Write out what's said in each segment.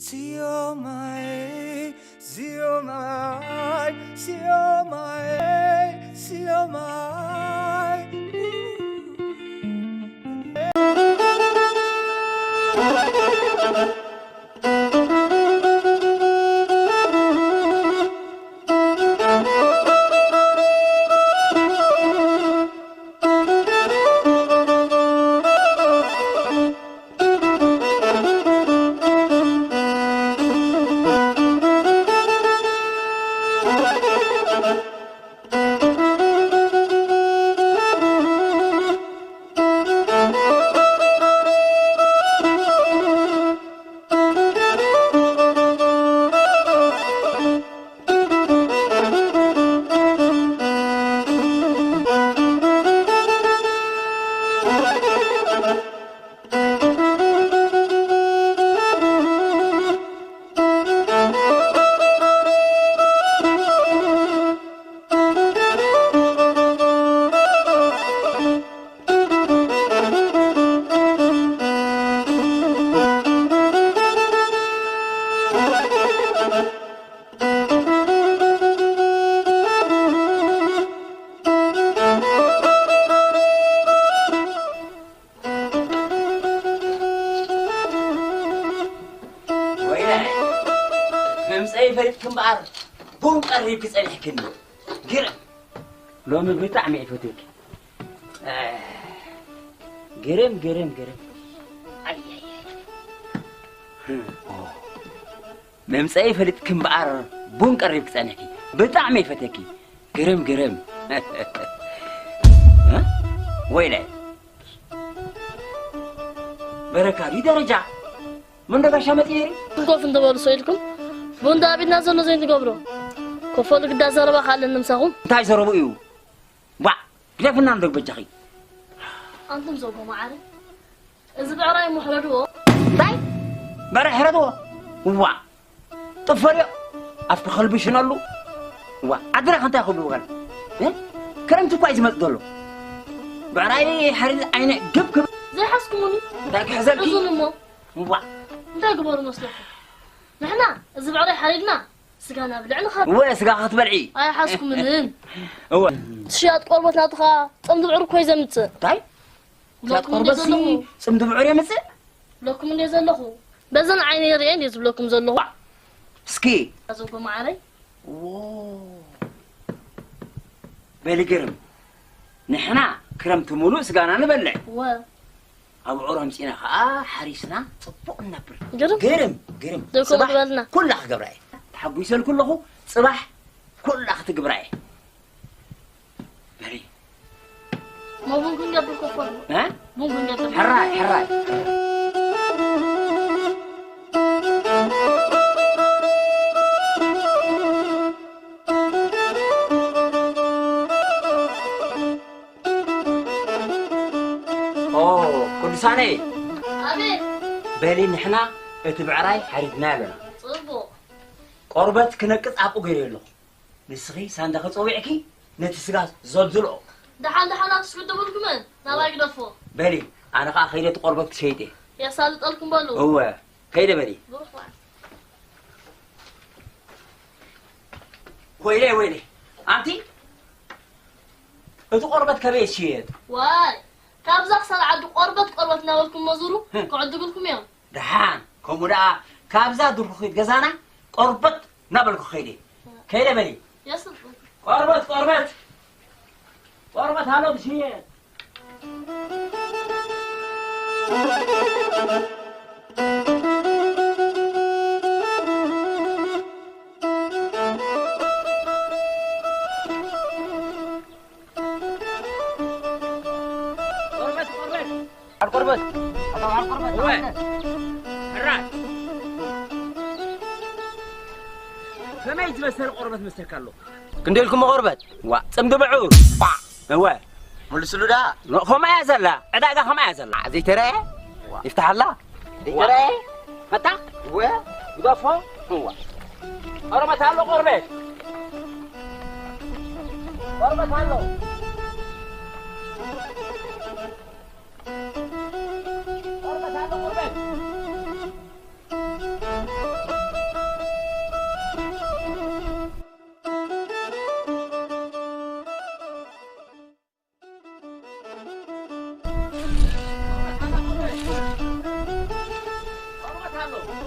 Siomai, siomai, siomai, siomai. ወይላይ፣ መምፀኢ ፈሊጥኪ እምበኣር፣ ቡን ቀሪብኪ ፀኒሕክኒ። ግርም። ሎሚ ብጣዕሚ እየ ፈትየኪ። ግርም፣ ግርም፣ ግርም። ኣይ፣ ኣይ፣ ኣይ። መምፀኢ ፈሊጥኪ እምበኣር፣ ቡን ቀሪብኪ ፀኒሕኪ። ብጣዕሚ እየ ፈትየኪ። ግርም፣ ግርም። ወይላይ። በረካ ድዩ ደረጃ? መን ዶ ጋሻ መፂኡ ነይሩ? ኮፍ እንተበሉ ሰው ኢልኩም፣ ቡን ዶ ኣቢልና ዘሎ ዘይንገብሮ? ኮፈሉ ግዳ ዘረባ ካለን ንምሳኹም። እንታይ ዘረቡ እዩ? ዋ፣ ግደፍና እንዶ በጃኺ። ኣንቱም ዘውጎ መዓረ፣ እዚ ብዕራይ እሞ ሕረድዎ። እንታይ? ብዕራይ ሕረድዎ? ዋ፣ ጥፈርዮ። ኣፍኪ ከልብሽነሉ። ዋ፣ ዓድና ከ እንታይ ክብሉ ወገን? እ? ክረምቲ እኳ እዩ ዝመጽእ ዘሎ። ብዕራይ ሕሪ ዓይነ ግብ ክብ-፣ ዘይሓዝኩሙኒ? እንታይ ክሕዘልኪ? ሕዙን እሞ። ዋ። እንታይ ግበሩ መስለኩም? ንሕና እዚ ብዕራይ ሓሪድና ስጋና ብልዕ ንኸድ። እወ፣ ስጋ ክትበልዒ። ኣይሓዝኩምንን። እወ። ሽያጥ ቆርበት ናቱ ኸኣ ጽምዲ ብዕሩ እኮ እዩ ዘምጽእ። እንታይ? ሽያጥ ብለኩም እንደ ቆርበት ሲ ዘለኹ። ጽምዲ ብዕሩ የምጽእ? ብለኩም እንደ ዘለኹ። በዘን ዓይነ ርእየ እንደ ዝብለኩም ዘለኹ። ዋ። እስኪ። ኣዞጎ መዓረይ። ዎ። በሊ ግርም። ንሕና ክረምቲ ሙሉእ ስጋና ንበልዕ። እወ። ኣብዑር ኣምጺና ኸኣ ሓሪስና ጽቡቕ ንነብር። ግርም። ግርም፣ ግርም። ደኮ ጽባሕ ዝበልና። ኩላ ክገብራ እየ። ተሓጒሰልኩ ኣለኹ፣ ጽባሕ ኩላ ክትግብራ እየ። በሊ። እሞ ቡን ክንገብር ኮፎ ኣሎ። እ? ቡን ክንገብር። ሕራይ፣ ሕራይ። ኦ፣ ቅዱሳነይ። ኣቤት። በሊ ንሕና እቲ ብዕራይ ሓሪድና ኣለና። ጽቡቕ። ቆርበት ክነቅጽ ኣብኡ ገይረ ኣለኹ። ንስኺ ሳንዳኺ ጸዊዕኪ ነቲ ስጋ ዘልዝልኦ። ደሓን ደሓን ኣትስግድብልኩምን ናባይ ግደፎ። በሊ፣ ኣነ ኸኣ ከይደ እቲ ቆርበት ክሸይጥ እየ። የሳልጠልኩም በሉ። እወ፣ ከይደ በሊ። ብሩኽ በዓል። ወይለይ፣ ወይለይ። ኣንቲ፣ እቲ ቆርበት ከመይ ዝሽየጥ? ዋይ፣ ካብዛ ክሳብ ዓዲ ቆርበት፣ ቆርበት እናበልኩም መዙሩ፣ ህም። ክዕድግልኩም እዮም። ደሓን፣ ከምኡ ደኣ ካብዛ ድርኩኺት ገዛና ቆርበት እናበልኩ ከይደ። ከይደ በሊ። የስልጡ። ቆርበት፣ ቆርበት። ቆርበት ኣሎ ዝሽየጥ። ቆርበት፣ ቆርበት። ዓል ቆርበት። ዓል ቆርበት። እወ። ዓል። ሕራይ። ከመይ ዝበሰለ ቆርበት መሰልካ ኣሎ? ክንደይ ኢልኩም ቆርበት? ዋ፣ ጽምዲ ብዑር። ዋ። እወ። መልስሉ ደኣ። ኖ፣ ከምኣ እያ ዘላ። ዕዳጋ ከምኣ እያ ዘላ። ዘይተረኣየ? ዋ። ይፍትሓላ? ዘይተረኣየ? መታ? እወ። ግደፎ? እዋ። ቆርበት ኣሎ፣ ቆርበት። ቆርበት ኣሎ። ቆርበት ኣሎ፣ ቆርበት።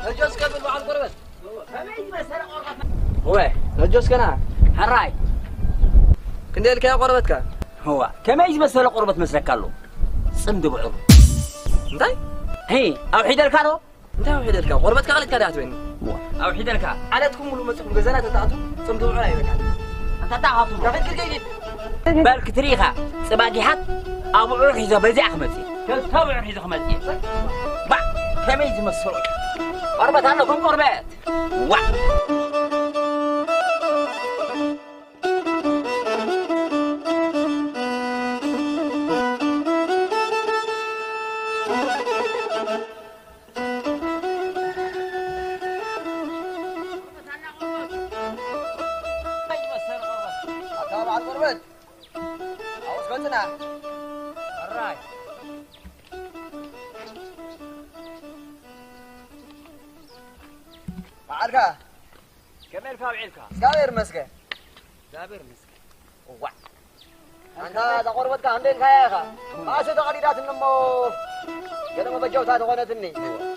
ነጆስ ከብል በዓል ቆርበት። ከመይ ዝበሰለ ቆርበት መ- እወ። ነጆስ ከና። ሕራይ። ክንደይ ኢልካዮ ቆርበትካ? እዋ፣ ከመይ ዝበሰለ ቆርበት መስለካ ኣሎ? ጽምዲ ብዕሩ። እንታይ? ሄ፣ ኣውሒደልካ ዶ? እንታይ ኣውሒደልካ? ቆርበትካ ቀሊጥካ ዲኻ ትበኒ? እዋ፣ ኣውሒደልካ። ዓለትኩም ሙሉ መጺኹም ገዛና ተታኣቱ፣ ጽምዲ ብዕሩ ኣይበቃ። ኣንታ ታኻቱ። ከፍል ክልከይድ። በል ክትርኢ ኢኻ፣ ጽባጊሓት ኣብዑር ሒዘ በዚኣ ክመጽእ። ክልተ ኣብዑር ሒዘ ክመጽእ። ባዕ፣ ከመይ ዝመስሉ። ቆርበት ኣለኩም፣ ቆርበት። ዋዕ። ኣታ በዓል ቆርበት፣ ኣብስ ገጽና። ሕራይ። በዓልካ። ከመይ ኢልካ ውዒልካ? እግዚኣብሔር ይመስገን። እግዚኣብሔር ይመስገን። እዋዕ። ኣንታ እዛ ቆርበትካ ክንደይ ኢልካያ ኢኻ? ማእሰ ተቐዲዳትኒ እሞ ገለ መበጀውታ ተኾነትኒ።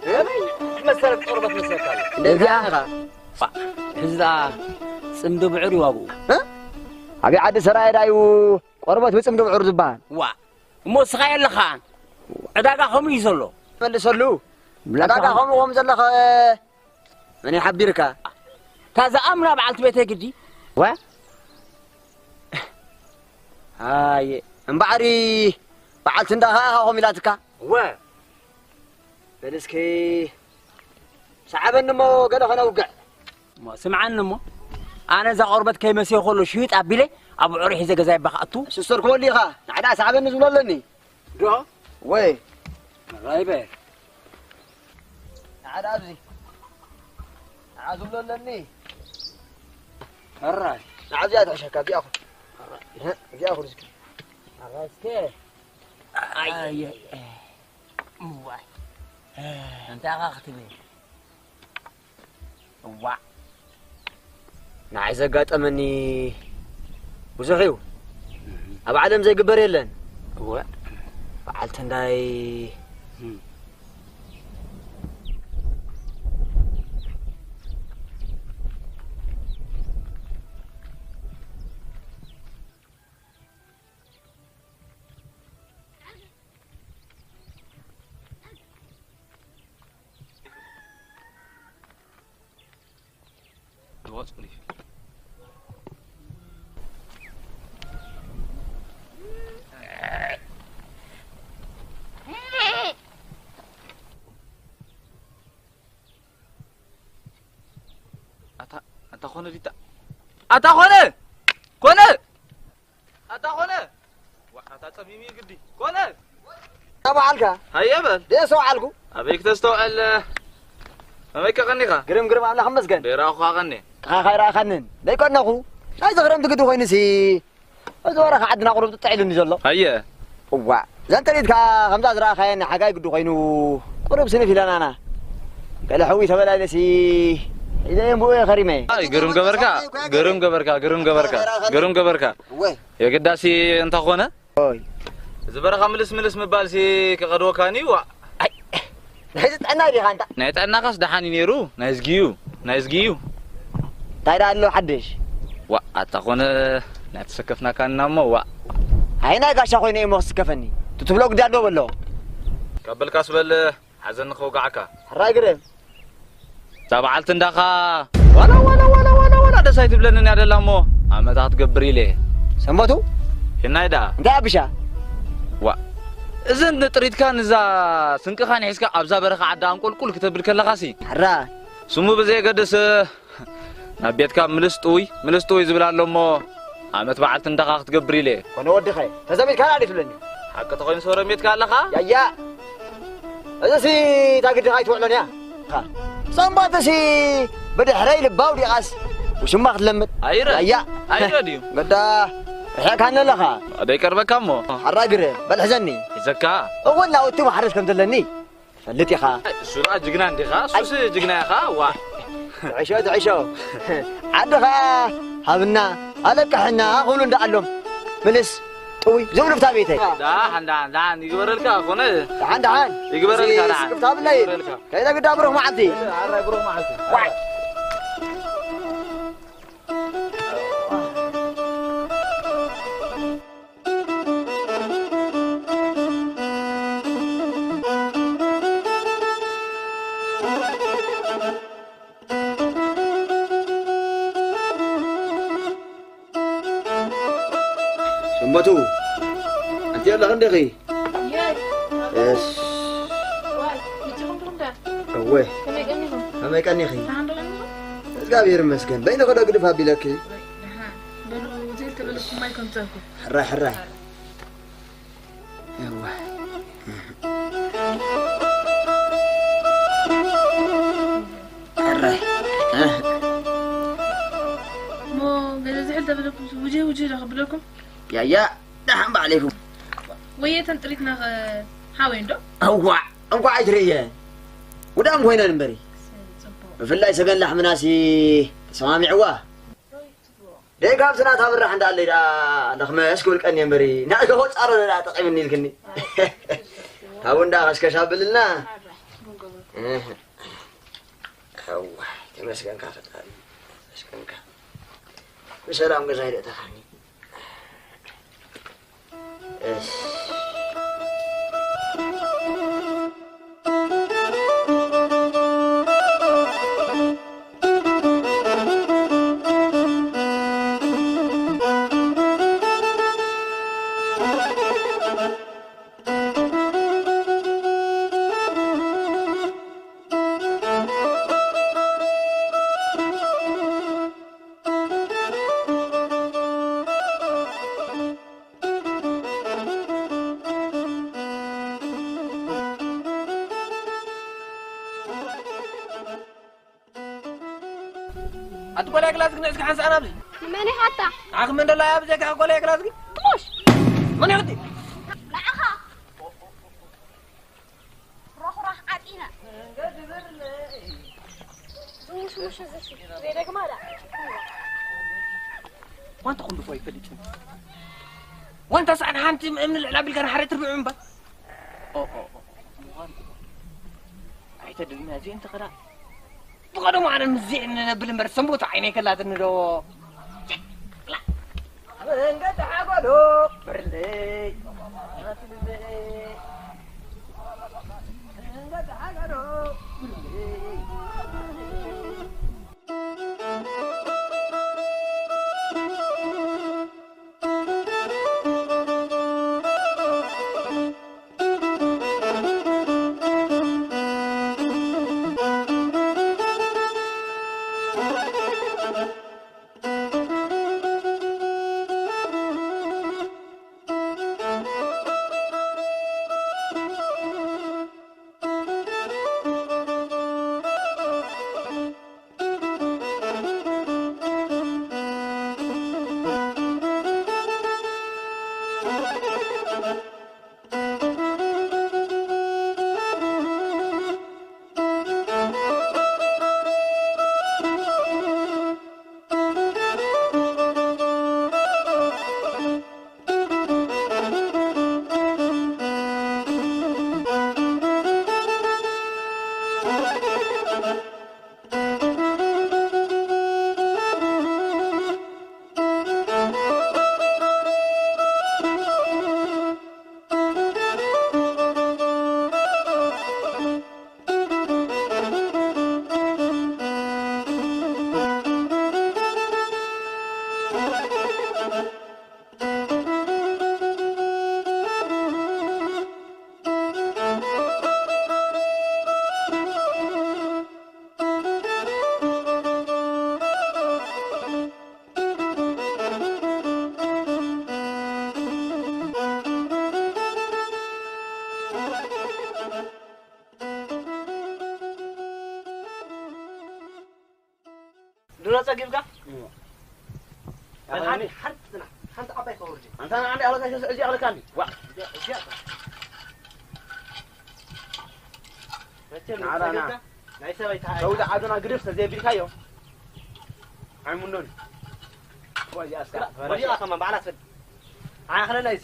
ከመይ መሰለት ቆርበት መስለካ ኣሎ? ክንደይ ኢልካያ ኢኻ? ፋ፣ ሕዚ ደኣ ጽምዲ ብዕር እዩ ዋግኡ። እ? ኣበይ ዓዲ ሰራየ ዳዩ ቆርበት ብጽምዲ ብዕር ዝበሃል? ዋ፣ እሞ እስኻ የለኻን። ዕዳጋ ከምኡ እዩ ዘሎ። መልሰሉ። ዕዳጋ ከምኡ ከም ዘለኸ መን ይሓቢርካ? እታ ዝኣምና በዓልቲ ቤተይ ግዲ። ወ? ኣየ፣ እምበኣሪ በዓልቲ እንዳ ኸኣ ኢኻ ከምኡ ኢላትካ? ወ? በል እስኪ ሰዓበኒ እሞ ገለ ኸነውግዕ። እሞ ስምዓኒ እሞ፣ ኣነ እዛ ቆርበት ከይመሰየ ከሎ ሽይጥ ኣቢለ ኣብ ዕሩይ ሒዘ ገዛይ ባኽኣቱ። ሽስተር ክወሊ ኢኻ፣ ንዓዳ ሰዓበኒ ዝብሎ ኣለኒ። ዶ? ወይ። ራይበ። ንዓዳ ኣብዚ። ንዓ ዝብሎ ኣለኒ። ሕራይ። ንዓ እዚኣ ትሕሸካ፣ እዚኣ ኹን። እዚኣ ኹን እስኪ። ሕራይ እስከ። ኣየ። እዋይ። እንታይ ኢኻ ክትብል? እዋዕ። ንዓይ ዘጋጠመኒ ብዙሕ እዩ። ኣብ ዓለም ዘይግበር የለን። እወ። በዓል ተንዳይ እም። ኣታ፣ ኣታ ኾነ ዲታ? ኣታ ኾነ! ኮነ! ኣታ ኾነ! ዋ፣ ኣታ ጸሚሙ እዩ ግዲ። ኮነ! ኣታ በዓልካ? ሃየ በል። ደስ በዓልኩ። ኣበይ ክተስተውዕል? ከመይ ከቐኒኻ? ግርም ግርም ኣምላኽ ይመስገን። ደይረኣኹኻ ቀኒ። ንዓኻ ኣይረኣኻንን። ደይቀነኹ። ናይዚ ክረምቲ ግዲ ኮይኑሲ፣ እዚ ወረኻ ዓድና ቁሩብ ጥጥዕ ኢሉኒ ዘሎ። ሃየ። እዋ፣ እዘን ጥሪት ከኣ ከምዛ ዝረኣኻየን ሓጋይ ግዲ ኮይኑ ቁሩብ ስንፍ ኢለናና። ገለ ሕዊ ተበላይለሲ ኢለ እየ እምብኡ እየ ከሪመ። ኣይ፣ ግርም ገበርካ፣ ግርም ገበርካ፣ ግርም ገበርካ፣ ግርም ገበርካ። እወ። የግዳሲ እንተኾነ፣ ኦይ። እዚ በረኻ ምልስ ምልስ ምባልሲ ክቐድወካኒ፣ ዋእ። ኣይ፣ ናይ ጥዕና ዲኻ ኣንታ? ናይ ጥዕናኻስ ደሓን እዩ ነይሩ፣ ናይ ዝጊዩ፣ ናይ ዝጊዩ። እንታይ ደኣ ኣሎ ሓድሽ? ዋእ፣ ኣታ ኾነ ናይ ተሰከፍናካና እሞ፣ ዋእ። ኣይ፣ ናይ ጋሻ ኮይነ እየ እሞ ክስከፈኒ። እቲ ትብሎ ግዳ ዶ በሎ? ካብ በልካስ በል፣ ሓዘኒ ከውግዓካ። ሕራይ ግርም። እዛ በዓልቲ እንዳኻ ዋላ፣ ዋላ፣ ዋላ፣ ዋላ፣ ዋላ ደስ ኣይትብለንን እያ ደላ እሞ፣ ኣመታ ክትገብር ኢለ። ሰንበቱ? የናይ ደኣ? እንታይ ኣብሻ? ዋ፣ እዘን ጥሪትካን እዛ ስንቅኻን ሒዝካ ኣብዛ በረኻ ዓዲ ኣንቆልቁል ክተብል ከለኻሲ። ሕራ። ስሙ ብዘየገድስ፣ ናብ ቤትካ ምልስ ጥውይ፣ ምልስ ጥውይ ዝብል ኣሎ እሞ፣ ኣመት በዓልቲ እንዳኻ ክትገብር ኢለ። ኮነ ወድኸ፣ ተዘሚትካ ደኣ ትብለኒ። ሓቂ ተኾይኑ ሰውረ ሜትካ ኣለኻ? ያያ። እዚሲ እታ ግድኻ ኣይትውዕሎን እያ። ኻ። ሰንባትሲ ብድሕረይ ልባ ኣውዲቓስ ውሽማ ክትለምድ። ኣይረ። ያያ። ኣይረ ድዩ? ገዳ ርሒቕካኒ ኣለኻ። ደይቀርበካ እሞ። ሓራግረ፣ በል ሕዘኒ። ሒዘካ። እውን ናውቲ ማሕረስ ከም ዘለኒ። ትፈልጥ ኢኻ። እሱ ደኣ ጅግና እንዲኻ፣ እሱስ ጅግና ኢኻ፣ ዋ። ትዕሾ፣ ትዕሾ። ዓድኻ ሃብና፣ ኣለቅሐና፣ ክብሉ እንዳኣሎም። ምልስ፣ እውይ፣ ዘውልፍታ ቤተይ። ደሓን፣ ደሓን፣ ደሓን ይግበረልካ፣ ኮነ? ደሓን፣ ደሓን። ይግበረልካ፣ እዚ ደሓን። ስክፍታ ብለይ። ይግበረልካ። ከይደ ግዳ ብሩኽ መዓልቲ። ኣራይ ብሩኽ መዓልቲ። ዋይ። ሰንበቱ፣ ኣንቲ ኣለኺ እንዲኺ? የስ። ዋይ፣ መጺኹም ዲኹም ደኣ? እወ። ከመይ ቀኒኹም? ከመይ ቀኒኺ? ደሓን ዶ ቀኒኹም? እግዚኣብሔር ይመስገን። በይንኺ ዶ ግድፍ ኣቢለኪ? ወይ፣ ደሓን። በሉ፣ ዘይተበለኩም ማይ ከምፀልኩም። ሕራይ፣ ሕራይ። እወ። ሕራይ። እህ። እሞ ገለ ዝሕል ተበለኩም፣ ውጀ፣ ውጀ ዶ ከብለኩም? ያያ፣ ደሓን ባዕለይኩም። ወየ ተን ጥሪትና ኸ ሓወይ እንዶ? እዋዕ፣ እንኳዕ ኣይትርእየ። ጉዳም ኮይነን እምበሪ። ጽቡቕ። ብፍላይ ሰገን ላሕምናሲ ተሰማሚዕዋ። ደይ ካብ ስናት ኣብራሕ እንዳለይ ደኣ ለኽመስ ክብል ቀንየ እምበሪ፣ ናይ ገሆ ጻሮ ደኣ ጠቒምኒ ኢልክኒ። ታቡ እንዳ ከሽከሽ ኣብልልና። እህ። እዋ፣ ተመስገንካ ፈጣሪ፣ ተመስገንካ። ብሰላም ገዛ ይደእተኻኒ። እስ። ኣቲ ጓል ግላዝግ ንዕስኪ ሓንሳእ ናብዚ። ንመን ኢኻ ኣታ? ንዓኺ መን ደላ እያ ብዘይካ ጓል ግላዝግ? ጥሙሽ! መን ኢኽቲ? ንዓኻ! ሮኽራኽ ዓጢነ። ዝሙሽሙሽ እዚ ሲ፣ ዘይደግማ ደኣ። ዋንታ ኩሉ እኮ ኣይፈልጥን። ዋንታ ሳዕን ሓንቲ እምኒ ልዕል ኣቢልካ ንሓደ ትርብዑ እምበር። ኦ፣ ኦ፣ ኦ። ኣይተድልምያ እዚአን ተኸዳ። ብቐደሙ ኣነ ምስዚአን ነብል እምበር ሰንቦት ዓይነይ ከላትኒ ዶ? መንገዲ ሓጎዶ ብርለይ። መንገዲ ሓጎዶ ብርለይ። ድሮ ጸጊብካ? እሞ። ሓንቲ፣ ሓንቲ ጽናሕ፣ ሓንቲ ዓባይ ከውርድ። ኣንታ ንዓንዲ ኣለካ፣ ሸስ ዕዚ ኣለካ እንዲ። ዋ። እዚኣ፣ እዚኣ። መቸም ንዓና ጸጊብካ? ና። ናይ ሰበይ ተሃይ። ሰውዲ ዓድና ግድፍ ተዘይቢልካዮ። ኣይሙኖን። ወዲኣ እስካ። ወዲኣ ከማን ባዕላ ትፈል። ኣነ ክለና እዚ።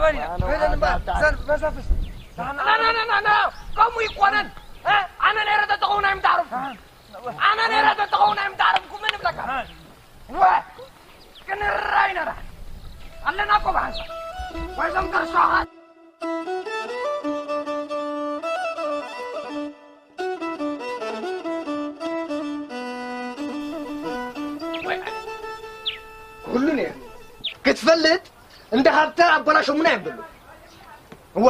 ኣበል ኢና። ኣነ በል እምበር፣ ኣታ- ዘን-፣ በሰፍስ። ና፣ ና፣ ና፣ ና፣ ና፣ ከምኡ ይኮነን። እ? ኣነ ነይረ ተተኸውን ኣይምዳርም። ኣነ ነይረ ተተኸውን ኣይምዳርም። ኩምን እብለካ። ወ-፣ ክንራይ ነራ። ኣለና እኮ ብሓንሳብ። ወይዞም ከርሷኻት። ኩሉ ነይሩ። ክትፈልጥ እንደ ሃብተ ኣበላሾምና እዮም ዘለዉ። እወ፣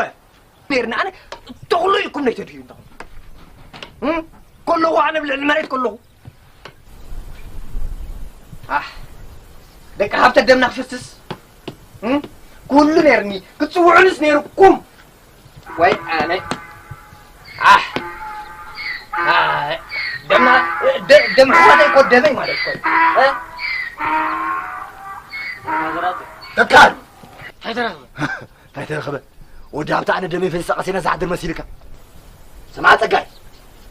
ነይርና። ኣነ ተኽሎ ኢልኩም ነይ ተድዩ እንዳ-፣ እም? ከለኹ፣ ኣነ ኣብ ልዕሊ መሬት ከለኹ። ኣሕ፣ ደቂ ሃብተ ደምና ክፈስስ፣ እም? ኩሉ ነይርኒ፣ ክትጽውዑንስ ነይርኩም። ወይ ኣነ። ኣሕ። ኣይ፣ ደምና፣ ደ-፣ ደም ኣሕዋተይ እኮ ደመይ ማለት እኮ እዩ። እ? ተካል። እንታይ ተረኽበ? እንታይ ተረኽበ? ወዲ ሃብተ ኣነ ደመይ ፈሲሰ ቀሲነ ዝሓድር መሲልካ? ስማዕ ጸጋይ፣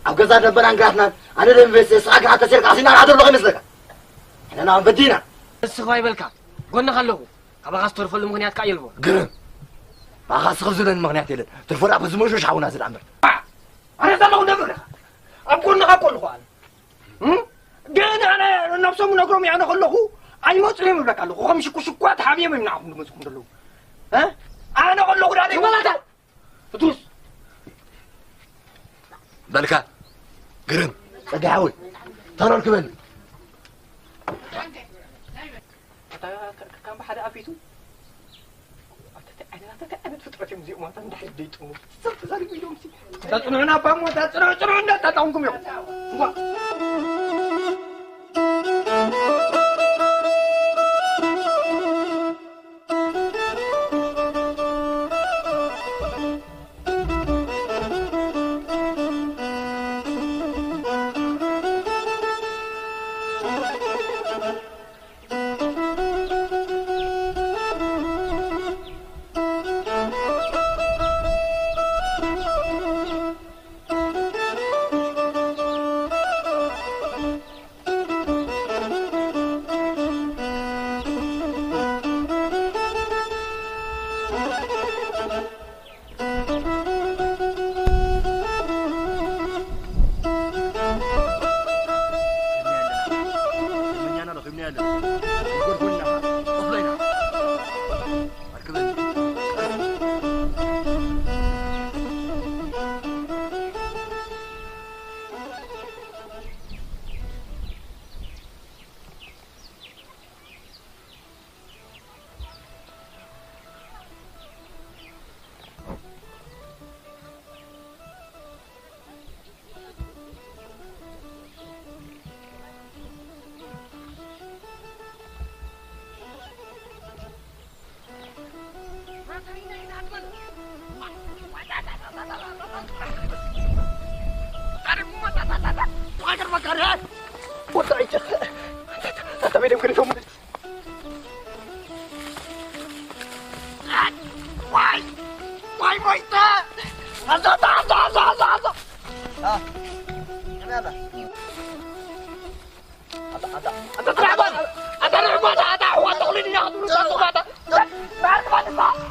ኣብ ገዛ ደበናን ግራትናን ኣነ ደመይ ፈሲሰ፣ ንስኻ ግራት ተሲርካ ቀሲና ንሓድር ኣለኹ ይመስለካ? ሕነና በዲና። ንስኻ ይበልካ፣ ጎንኻ ኣለኹ። ካባኻ ዝተርፈሉ ምኽንያት ከኣ የልቦን። ግርም። ብኣኻ ስኽፍ ዝብለኒ ምኽንያት የለን። ትርፎ ደኣ በዚ መሾሽ ሓውና ዝድኣ እምበር። ኣነ ዘለኹ ነብርኻ። ኣብ ጎንኻ እኮ ኣለኹ ኣነ። እም? ግን ኣነ ነብሶም ነግሮም እየ፣ ኣነ ከለኹ ኣይመጹን እዮም ይብለካ ኣለኹ። ከም ሽኩሽኳ ተሓብዮም እዮም ንዓኹም ዝመጽኹም ዘለዉ። እ? ኣነ ከለኹ ዳኣ ይበላታ። ፍቱስ። በልካ ግርም። ጸጋይ ሓወይ፣ ተረር ክበል። ኣታ ከ-፣ ከ-፣ ካብ ሓደ ኣፊቱ፣ ኣታ እንታይ ዓይነት፣ ኣታ እንታይ ዓይነት ፍጥረት እዮም እዚኦም? ኣታ እንድሕር ደይጥሙ፣ ሰብ ተዛሪቡ ኢሎም ሲ-፣ ተጽንዑና እባ እሞ፣ እታ ጽንዑ፣ ጽንዑ እንዳጣጣምኩም እዮም። እዋ።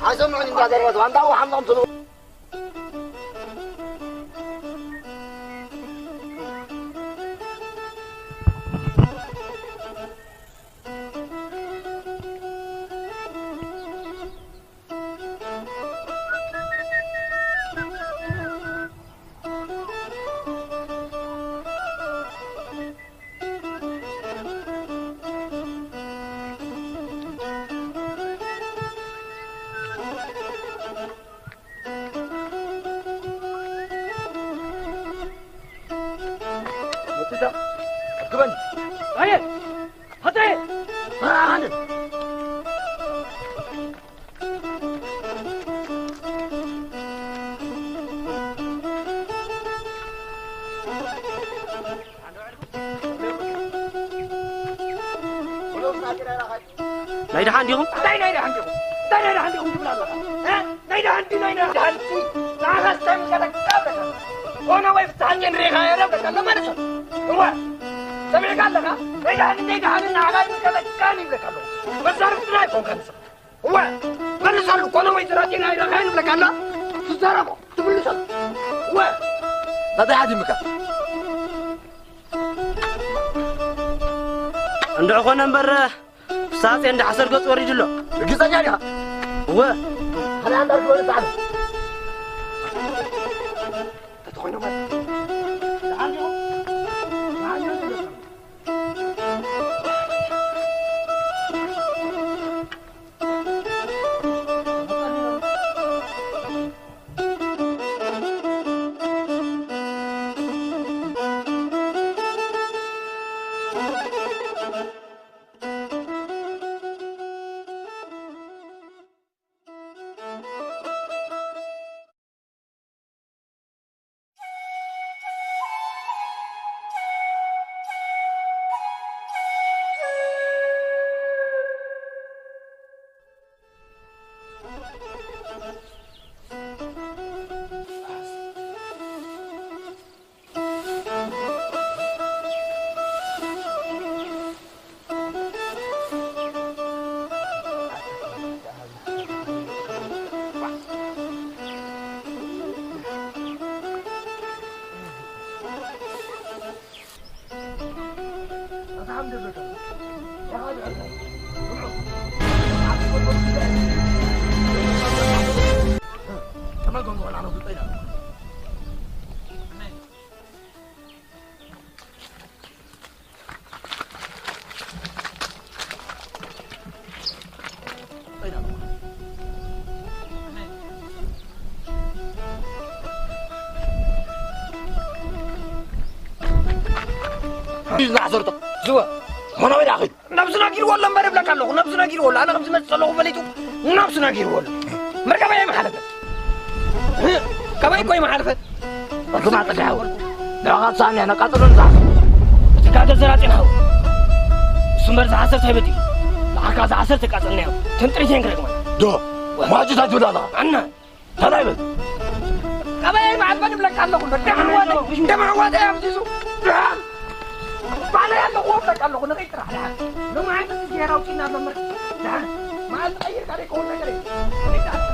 ኣይሰምዑን እንዳ ዘረበት፣ ኣንታ ውሓን ዘምትሉ። መጺእካ? ኣክበኒ። ኣየ! ሃፀይ! ኣነ! ናይ ደሓን ዲኹም? እንታይ ናይ ደሓን ዲኹም? እንታይ ናይ ደሓን ዲኹም ትብል ኣለኻ? እ? ናይ ደሓን ድዩ ናይ ደሓን? ንዓኻ እንታይ ምሸተካ ኣለካ? ኮነ ወይ ፍትሓኛ ንሪኢኻ እየ እብለካ ኣሎ ማለት እዩ። እወ፣ ሰሚዕካ ኣለኻ? ናይ ደሓን ናይ ደሓን ንዓኻ ይምልከተካን ይብለካ ኣለኹ። መዛርብትና ኣይኮንካን ንስኻ። እወ፣ መልሰሉ። ኮነ ወይ ጥራጤና ኣይረኻን ይብለካ ኣሎ። ትዛረቦ፣ ትምልሰሉ። እወ። እንታይ ሓዲምካ? እንድዒ ኮነ እምበር፣ ሳጼ እንዳ ሓሰር ገጽ ወሪዱ ኣሎ። ርግጸኛ ዲኻ? እወ። ሓደ ኣንዳር ክበል ጻዕዳ። ተተኾይኑ ማለት። ደሓን ዲኹም? ደሓን ዲኹም? ዝናሕሰርቶ ዝወ ሆኖ ወዳ ኺድ ነብሱ ነጊርዎ ኣሎ እምበር እብለካ ኣለኹ። ነብሱ ነጊርዎ ኣሎ። ኣነ ከም ዝመጽእ ዘለኹ ፈሊጡ ነብሱ ነጊርዎ ኣሎ። እምበር ካባይ ኣይመሓለፈ። ካባይ እኮ ኣይመሓለፈ። ርግማ ጽድያው ንዕኻ ትሳእኒ ነቃጽሎ ንዝሓሰብ። እቲ ጋገ ዘራጺና ሃው። እሱ እምበር ዝሓሰር ተይበቲ ንዓካ ዝሓሰር ተቃጸልናዮ። ተንጥሪት እየን ክረግመን። ዶ ማጅታት ትብላላ ኣና ተላይ በል። ካባይ መዓልባ ንብለካ ኣለኹ። ደም ኣሕዋተይ፣ ደም ኣሕዋተይ ኣፍሲሱ። ድሓን ባዕለይ ኣለኹ እብለካ ኣለኹ። ንኸይድ ጥራሕ ድሓን። ሎሚ ዓመት ጌራ ኣውፂና ኣሎ እምበር። ድሓን መዓልቲ ቀይርካ ዘይከውን ነገር የለን። ንኸይድ ጥራሕ።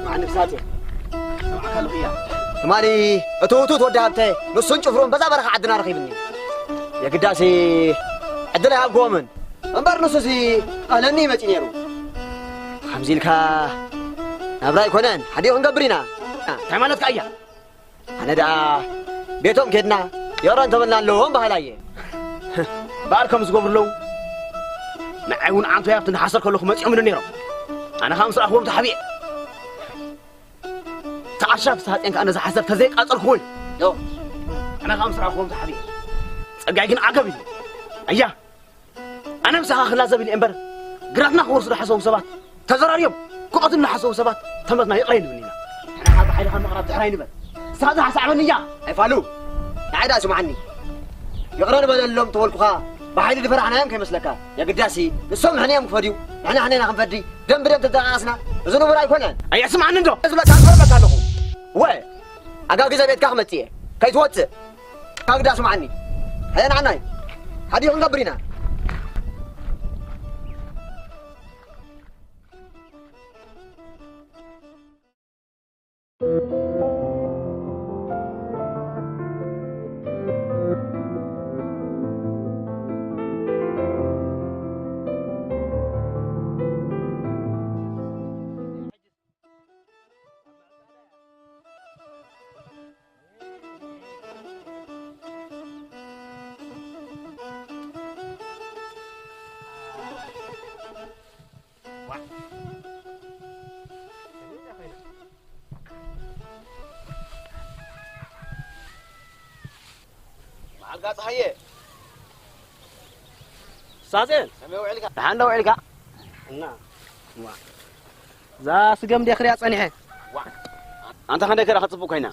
ማዕንፍሳት እየ። ሰማዕካ ልኽያ። ትማሊ እቲ ውቱት ወዲ ሃብተ ንሱን ጭፍሩን በዛ በረኻ ዓድና ረኺብኒ። የግዳሲ ዕድል ኣይሃብክዎምን። እምበር ንሱሲ ኣለኒ መጺ ነይሩ። ከምዚ ኢልካ ናብራ ኣይኮነን፣ ሓዲኡ ክንገብር ኢና። እንታይ ማለትካ እያ? ኣነ ደኣ ቤቶም ኬድና ይቕረ እንተበልና ኣለዎም በሃላይ እየ። እምበኣር ከም ዝገብሩ ኣለዉ። ንዓይ እውን ኣንቶ ያብቲ ንሓሰር ከለኹ መጺኦም ኢሉ ነይሮም። ኣነ ኸኣ ምስ ረኣኽዎም ተሓቢኤ። ተኣሻፍ ሳጤን ከኣ ነዚ ሓሰር ተዘይቃጸልክዎ እዩ። ዶ? ኣነ ኸኣ ምስ ረኣኽዎም ተሓቢኤ። ጸጋይ ግን ዓገብ ኢሉ። ኣያ! ኣነ ምሳኻ ክላዘብ ኢለ እምበር፣ ግራትና ክወርሱ ዝሓሰቡ ሰባት ተዘራርዮም ክቐትሉ ዝሓሰቡ ሰባት ተመትና ይቕረ ኣይንብል ኢና። ንሕና ብሓይልኻ ምቕራብ ድሕር ኣይንበል። ንስኻ ዝሓሳዕበኒ እያ። ኣይፋሉ፣ ንዓይ ደኣ ስምዓኒ። ይቕረ ንበለሎም ተበልኩኻ ብሓይሊ ዝፈራሕናዮም ከይመስለካ። የግዳሲ ንሶም ሕነ እዮም ክፈድዩ፣ ንሕና ሕነ ኢና ክንፈዲ። ደም ብደም ተጠቓቐስና። እዚ ንቡር ኣይኮነን። ኣየስምዓኒ እንዶ። ዝብለካ ክቐርበካ ኣለኹ። ወ፣ ኣጋግዘ ቤትካ ክመጽእ እየ። ከይትወጽእ። ካብ ግዳ ስምዓኒ። ሃየ ንዓናይ። ሓዲኡ ክንገብር ኢና። መዓልካ ፀሃየ። ሳፅን። ከመይ ውዒልካ? ደሓን ዶ ውዒልካ? እና። ዋ። እዛ ስገም እንደ ክሪያ ጸኒሐ። ዋ። ኣንታ ክንደይ ከዳ ክትጽብቕ ኮይና?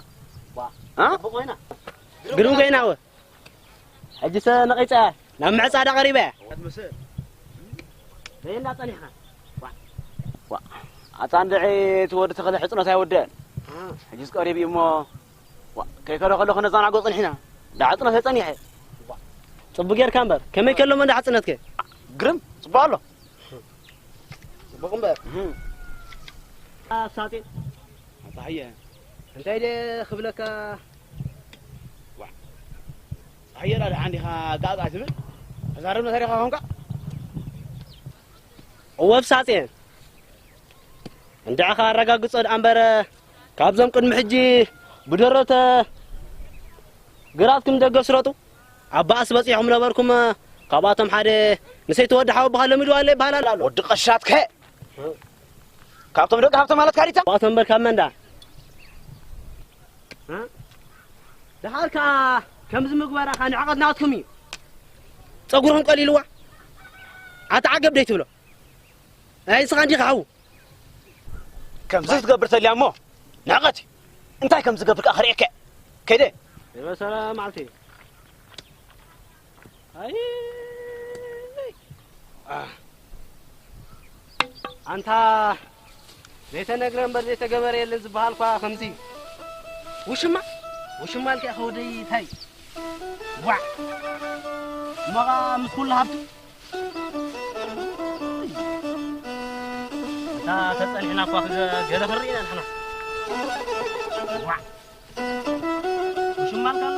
ዋ። እ? ጽብቕ ኮይና? ግሩም ኮይና ወ። ሕጂሰ ነቒጸ ናብ ምዕጻዳ ቀሪበ። ክትምስል። በየንዳ ጸኒሕካ? ዋ። ዋ። ኣታ እንድዒ እቲ ወዲ ተኽለ ሕጽኖት ኣይወደአን። እ። ሕጂስ ቀሪቡ እዩ እሞ ዋ፣ ከይከደ ከለኹ ነዛናግዖ ጸኒሕና። ዳዕጽነት ጸኒሐ። ጽቡቅ ጌርካ እምበር፣ ከመይ ከሎ መን ዳዕጽነትከ? ግርም፣ ጽቡቅ ኣሎ። ጽቡቅ እምበር። እህ። ኣሳጤ። ኣባህየ። እንታይ ደ ክብለካ? ዋ። ኣየላ ደሓን ዲኻ ጋጋ ትብል? ተዛረብና ታሪኻ ኾንካ? እወ ብሳጼ። እንድዕኻ ኣረጋግጾ ደኣ እምበር፣ ካብዞም ቅድሚ ሕጂ ብደረተ ግራትኩም ደገ ስረጡ፣ ኣብ ባእሲ በጺሕኩም ነበርኩም፣ ካብኣቶም ሓደ ንሰይቲ ወዲ ሓወቦኻ ለሚድዋ ኣሎ ይበሃል ኣሎ። ወዲ ቀሻትከ? ካብቶም ደቂ ሃብቶም ማለትካ ዲታ? ካብኣቶም እምበር ካብ መን ደኣ? እ? ደሓር ከኣ ከምዚ ምግባራ ከኣ ንዕቐት ናትኩም እዩ። ጸጉርኩም ቀሊልዋ። ኣታ ዓገብ ደይ ትብሎ? ኣይ፣ ንስኻ እንዲኻ ሓው። ከምዚ ክትገብር ተልያ እሞ ንዕቐት እዩ። እንታይ ከም ዝገብር ከኣ ክርእየካ እየ። ከይደ። ይበሰለ መዓልቲ። ኣይ፣ ኣንታ ዘይተነግረ እምበር ዘይተገበረ የለን ዝበሃል እኳ ከምዚ እዩ። ውሽማ፣ ውሽማ ኢልካ ኢኻ ወደይ እንታይ? ዋዕ! እሞ ኸኣ ምስ ኩሉ ሃብቱ እታ ተጸኒሕና እኳ ክገ-፣ ገለ ክንርኢ ኢና ንሕና። ዋዕ! ውሽማ ኣልካ ኣሎ?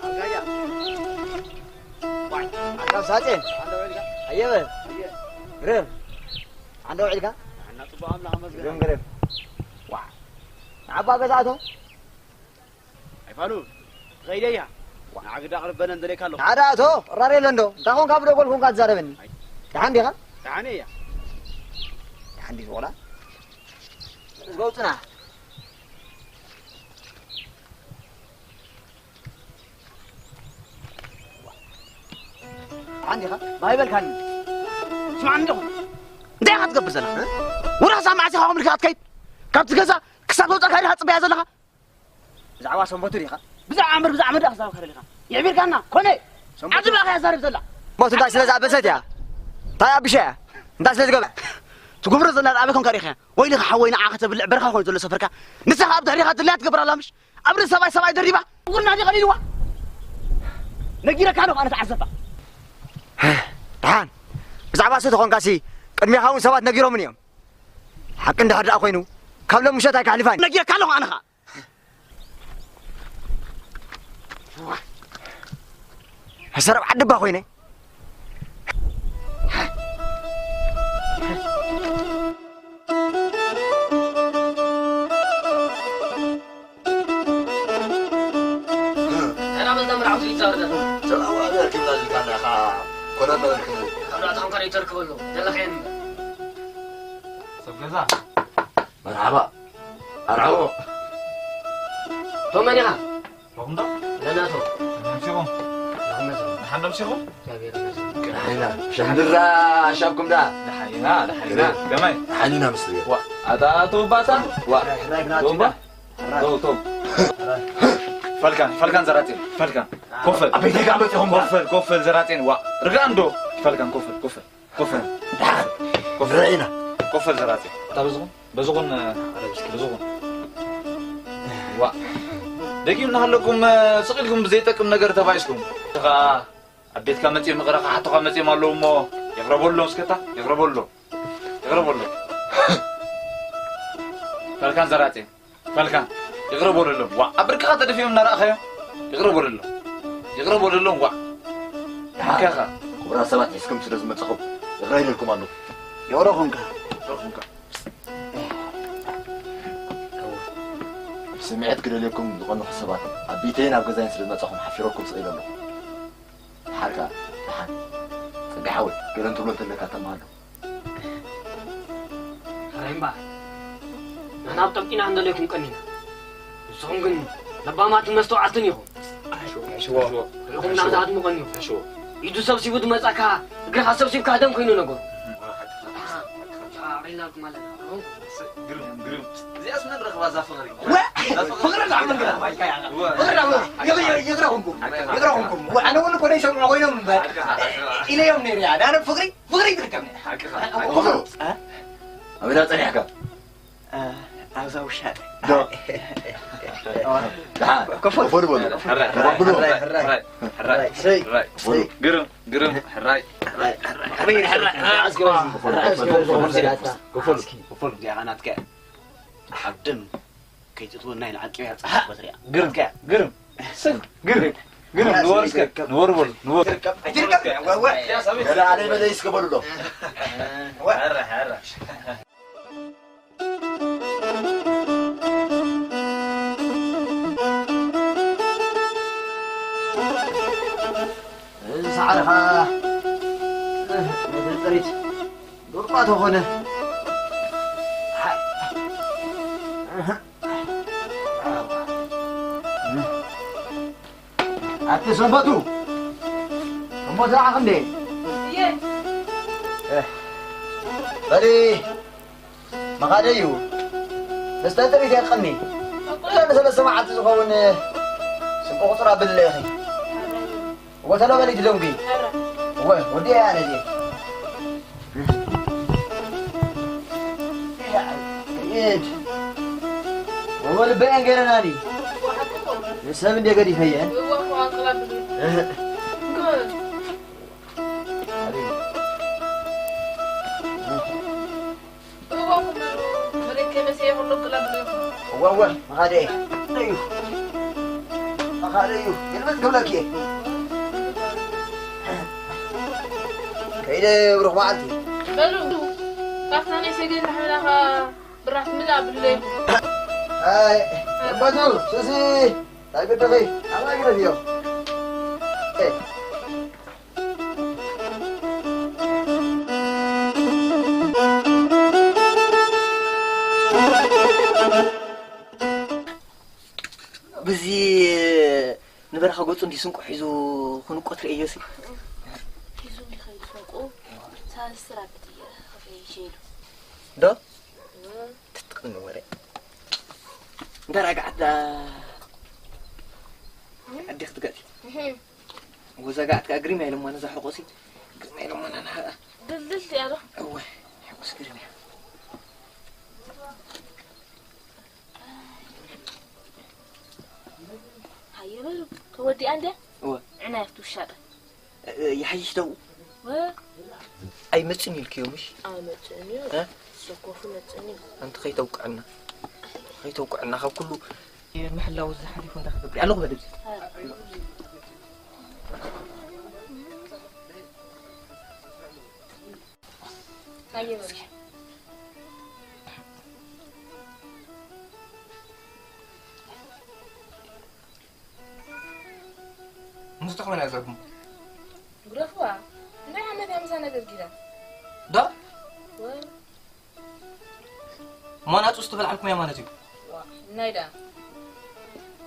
ኣልጋያ። ዋይ፣ ኣልጋብ ሳጼ። ኣየበ። ግርም። ኣንዶ ውዒልካ? ግርም፣ ግርም። ዋ። ንዓባ ገዛእቶ? ኣይፋሉ፣ ትኸይድ እያ። ንዓ ግዳ ኣቕርበነ እንደለይካ ኣለኹ። ንዓ ደኣ እቶ፣ ራር የለ እንዶ? እንታይ ኾንካ ብደጎል ኮንካ ትዛረበኒ? ኣይ። ደሓን ዲኻ? ደሓን እያ። ደሓን ዲኻ ወላ? ዝገው ጽና። ደሓን ዲኻ? ባይ በልካኒ። ስማዕኒ እንዲኹም። እንታይ ኢኻ ትገብር ዘለኻ? ወራሳ መዓስ ኢኻ ከምልካ ክትከይድ? ካብቲ ገዛ ክሳብ ተውጻእካ ዲኻ ትጽበያ ዘለኻ? ብዛዕባ ሰንበቱ ዲኻ? ብዛዕባ እምበር ብዛዕባ መድረኽ ክዛረብ ከደሊኻ። የዕቢርካና፣ ኮነ! ሰንበቱ ዓዲ ብኣኻ እያ ዛረብ ዘላ። ሞት እንታይ ስለ ዝኣበሰት እያ? እንታይ ኣቢሻ እያ? እንታይ ስለ ዝገበረ? ትጉብሮ ዘላ ኣበይ ኮንካ ርኢኻ? ወይልኻ ሓወይ ንዓኻ ተብልዕ በርኻ ኮይኑ ዘሎ ሰፈርካ። ንስኻ ኣብ ድሕሪኻ ድላያ ትገብር ኣላ ምሽ? ኣብ ርእሲ ሰብኣይ ሰብኣይ ደሪባ? ጉርና ዲኻ ኢልዋ? ነጊረካ ኣለኹ ኣነ ተዓዘባ። ደሓን። ብዛዕባ እሱ ተኾንካሲ ቅድሚኻ እውን ሰባት ነጊሮምን እዮም። ሓቂ እንድሕር ደኣ ኮይኑ ካብ ሎም ምሸት ኣይካሕልፋን። ነጊረካ ኣለኹ ኣነ ኸኣ። ሰረብ ዓዲ እባ ኮይነ። ሰላም እንዳ መርዓውቲ ይዛረብ ዘሎ። ሰላም ኣበርክብና ዝልካና ኸዓ ኮነ መበርክብ። ካብ ዳዕታኹም ካልእ ይተርክበሉ። ዘለኸየን እምበር። ሰብ ገዛ። መርሓባ። ኣርዓቦ። ቶም መን ኢኻ? ሎኹም ዶ? ለናቶ። ለምሲኹም። ሎኹም መሲኹም። ደሓን ዶ ምሲኹም? እግዚኣብሔር ይመስገን። ደሓን ኢና። ሸንድራ ሻብኩም ዳ? ደሓን ኢና፣ ደሓን ኢና። ከመይ? ደሓን ኢና ምስልዮ። ዋ፣ ኣታ ቶባሳ? ዋ፣ ሕራይ ግና ቶባ? ሕራይ። ቶ፣ ቶ። ሕራይ። ፈልካን፣ ፈልካን ዘራጤን፣ ፈልካን። ኮፈል። ኣብ ቤተይ ከዓ መፂኹም ዳ? ኮፈል፣ ኮፈል ዘራጤን። ዋ፣ ርግኣን ዶ? ፈልካን፣ ኮፈል፣ ኮፈል። ኮፈል። ደሓን። ኮፈል። ርኢና። ኮፈል ዘራጺ። እታ በዝኹም፣ በዝኹም፣ በዝኹም። ዋ። ደጊም እናሃለኩም፣ ስቕ ኢልኩም ብዘይጠቅም ነገር ተባኢስኩም። ከኣ ኣብ ቤትካ መጺኦም ይቕረ ክሓቱኻ መጺኦም ኣለዉ እሞ፣ ይቕረ በሎም እስከ እታ፣ ይቕረ በሎም። ይቕረ በሎም። ፈልካን ዘራጺ። ፈልካ፣ ይቕረ በለሎም። ዋ፣ ኣብ ብርክኻ ተደፊኦም እናረኣኻዮም፣ ይቕረ በለሎም። ይቕረ በለሎም፣ ዋ። ደሓን፣ ከኻ። ክቡራት ሰባት ሒዝኩም ስለ ዝመጻኹም፣ ይቕረ ኢለልኩም ኣለኹ። ይቕረ ኹንካ። ይቕረ ኹንካ። ስምዒት ክደልየኩም ዝቐንኹ ሰባት፣ ኣብ ቤተይን ኣብ ገዛይን ስለ ዝመጻኹም ሓፊረኩም ስቕ ኢለ ኣለኹ። ደሓን ከኣ፣ ደሓን። ጸጋ ሓወይ፣ ገለ እንትብሎ እንተለካ ተማሃሎ። ሕራይ እምበኣር፣ ንሕና ኣብ ጠምጢና እንደለይኩም ቀኒና። ንስኹም ግን ለባማትን መስተውዓልትን ኢኹም። ሓሽዎ፣ ሓሽዎ። ርኢኹም እናተሃድሙ ቀኒኹም። ሓሽዎ። ኢዱ ሰብሲቡ ዝመጻካ፣ እግርኻ ሰብሲብካ ህደም ኮይኑ ነገሩ። ኣዕሪልናልኩም ኣለና። ግርም፣ ግርም። እዚኣስ መን ረኽባ እዛ ፍቕሪ? ወ-፣ እዛ ፍቕሪ? ፍቕሪ ዳኣ መን ግርም? ወ-፣ ፍቕሪ ዳኣ መን? ይቕረ፣ ይቕረ፣ ይቕረ ኹንኩም። ይቕረ ኹንኩም። ወ-፣ ኣነ እውን እኮ ደይሰምዑ ኮይኖም እምበር። ሓቅኻ፣ ሓቅኻ። ኢለዮም ነይረ እያ። ኣነ ፍቕሪ ፍቕሪ ይትርከብ። ሓቅኻ። ኣቦ፣ እ? ኣበይ ዳ ጸኒሕካ? እ፣ ኣብዛ ውሻጠ። ዶ? ደሓን። ኮፈል። ኮፈል በሉ። ሕራይ፣ ኮፈል በሉ። ሕራይ፣ ሕራይ፣ ሕራይ፣ ሕራይ። ሰይ፣ በሉ። ሰይ። ግርም፣ ግርም፣ ሕራይ፣ ሕራይ፣ ሕራይ፣ ሕራይ። ኮፈል፣ ኮፈል፣ ኮፈል፣ ኮፈል። ኮፈል፣ ኮፈል። እዚኣ ናትካ እያ። ኣብ ደም ከይትእትወና ኢለ ዓቂበያ፣ ጽቡቕ በትሪያ። ግርም፣ ግርም። ስግ፣ ግርም፣ ግርም። ንወር እስከ፣ ንወር በሉ፣ ንወር። ኣይትርከብ፣ ወ-፣ ወ-፣ ገለ ኣነ በለ እስከ በሉ ዶ። ወ-፣ ኧረ፣ ኧረ። እዚ ሳዕርኻ ጥሪት ዱርባ ተኾነ። ኣቲ ሰንበቱ እሞ ዝረኣኽ እንዴ? እየ። በሊ መኻደ እዩ። መስተ ጥሪት የቀኒ። እዛ ንሰለስተ መዓልቲ ዝኸውን ስንቆ ቁፅራ ብልለ ኢኺ። እወ ተሎ በሊ ትደንጉ። እወ ወዲ እያ ነዚ። ኢድ እወ ልበየን ገይረናኒ። ሰብ እንደ ገዲፈየን። እወ እወ መኻደ እዩ። መኻደ እዩ። ይልበስ ክብለኪ እየ። ከይደ ብሩኽ መዓልቲ። በሉ ካብታ ናይ ሰገን ላሕመና ብራት ምላእ ኣብለይ። ኣይ በቱ ሱሲ እንታይ ግድኺ ኣማግረፍ እዮም። ብዚ ንበረኻ ገጹ እንዲ ስንቁ ሒዙ ክንቆት ርእዮሲ። ሒዙ እንዲ ኸይዱ ስንቁ፣ ሳልስቲ ራብዕቲ እየ ኸፈይሸ ኢሉ። ዶ? ትትቕኒ ወረ። እንዳ ራግዓት ዳ ዓዲ ክትገጥ። እህ። ወዘጋዕት ከኣ ግሪም ኣይለማን እዛ ሕቆሲ። ግሪም ኣይለማን ኣና። ድልድል እያ ዶ? እወ፣ ሕቆስ ግሪም እያ። ሃየ በሉ፣ ተወዲኣ እንድያ? እወ። ዕናይ ኣብቲ ውሻጠ። እ፣ ይሓይሽ ደው? ወ- ኣይመጽን ኢልክዮ ምሽ? ኣይመጽን እዩ። እ? ሰኮፉ መጽን እዩ። ኣንቲ ከይተውቅዕና። ከይተውቅዕና ካብ ኩሉ ምሕላው እዚ ሓሊፉ እንታይ ክገብር ኣለኹ በል እዚ። ሃየ በሉ። ምስ ተኾነ ዘርጉም። ግደፍዋ። እንታይ ዓይነት እያ ምሳና ገርጊራ? ዶ? ወ- ሞናጹ ስትበልዓልኩም እያ ማለት እዩ። ዋ፣ ናይ ደኣ።